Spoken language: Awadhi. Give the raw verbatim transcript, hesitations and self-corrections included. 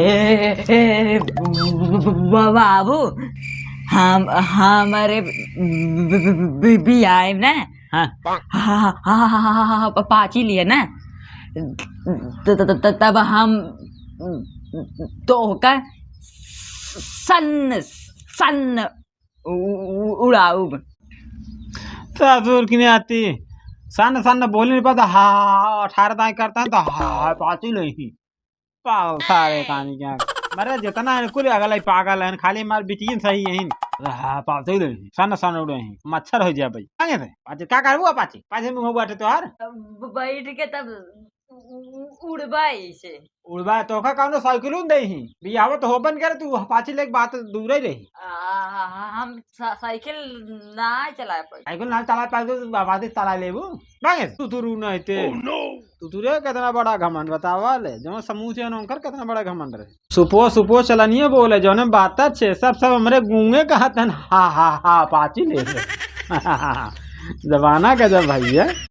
ए, ए, ए, बा-, बाबू, हम, हमरे बि-, बि-, बि-, बियाह में ना, हाँ। हाँ, हाँ, हाँ, हाँ, हाँ, प-, पाची लिए ना, त-, त-, त-, तब हम तोहका सन्न, सन्न उ-, उ-, उड़ाउब। ससुर की नाती, सन्न, सन्न बोली नहीं पाता, हाँ, अठारह दाई करता है तो हाँ, हाँ, पाची नहीं। पागल सारे कहानी क्या। मरे जितना है कुल अगला ही पागल है, खाली मार बिटियन सही है। हाँ, पालतू ही नहीं। सन सन उड़े हैं। मच्छर हो जाए भाई। आगे से। पाछे का करबू पाछे? पाछे मुंह बाटे तोहार। अब बैठ के तब उ-, उ-, उड़बा ऐसे। उड़बा तोहका कौनो साइकिल उन दे ही। बियाह तो होबन करे तू पाछे लेके बात दूर ही रही। आ, हम सा-, साइकिल ना चला पाई। साइकिल ना चला पाई तो आबादी चला लेबू। मांगे तू तू रू नहीं ते। तू तू रे कितना बड़ा घमंड बतावा ले, जो समूह से उनकर कितना बड़ा घमंड रहे। सुपो सुपो चलनिए बोले, जौने बात छे सब सब हमरे गूंगे कहत हन, हा हा हा पाची ले ले। जमाना गजब भैया।